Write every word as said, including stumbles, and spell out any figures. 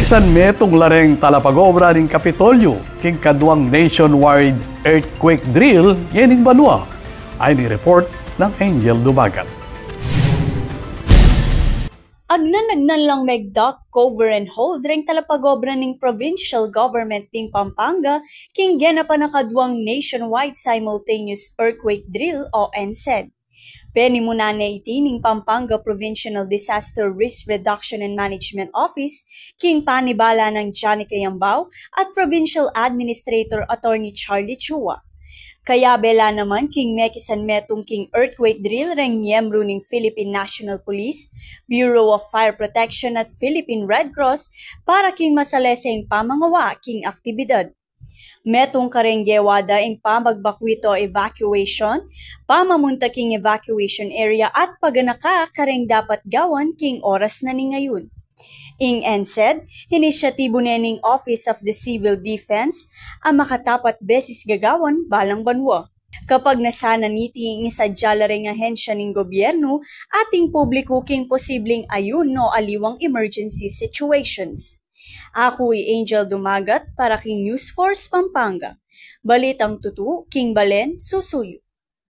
San metung la reng talapag-obra ning Kapitolyo king kaduang nationwide earthquake drill ngening banua. Ay ni report nang Angel Dumagat. Agnan-agnan lang megdok, cover and hold reng talapag-obra ning provincial government ning Pampanga king genapan a kaduang nationwide simultaneous earthquake drill o NSED. Penimunan ne iti ning Pampanga Provincial Disaster Risk Reduction and Management Office king panibala nang Johnny Cayambao at Provincial Administrator Attorney Charlie Chua. Kayabe la naman king mekisanmetung king earthquake drill reng miyembru ning Philippine National Police, Bureau of Fire Protection at Philippine Red Cross para king masaleseng pamangawa king aktibidad. Metung kareng gewa da ing pamagbakwito evacuation, pamamunta king evacuation area at paganaka kareng dapat gawan king oras na ning ngayun. Ing NSED, inisyatibu ne ning Office of the Civil Defense a makatapat beses gagawan balang banua. Kapag nasanan niti ing isadya la reng ahensya ning gobyernu at ing publiku king posibleng ayun o aliwang emergency situations. Aku i Angel Dumagat para king News Force Pampanga. Balitang tutu king balen susuyu.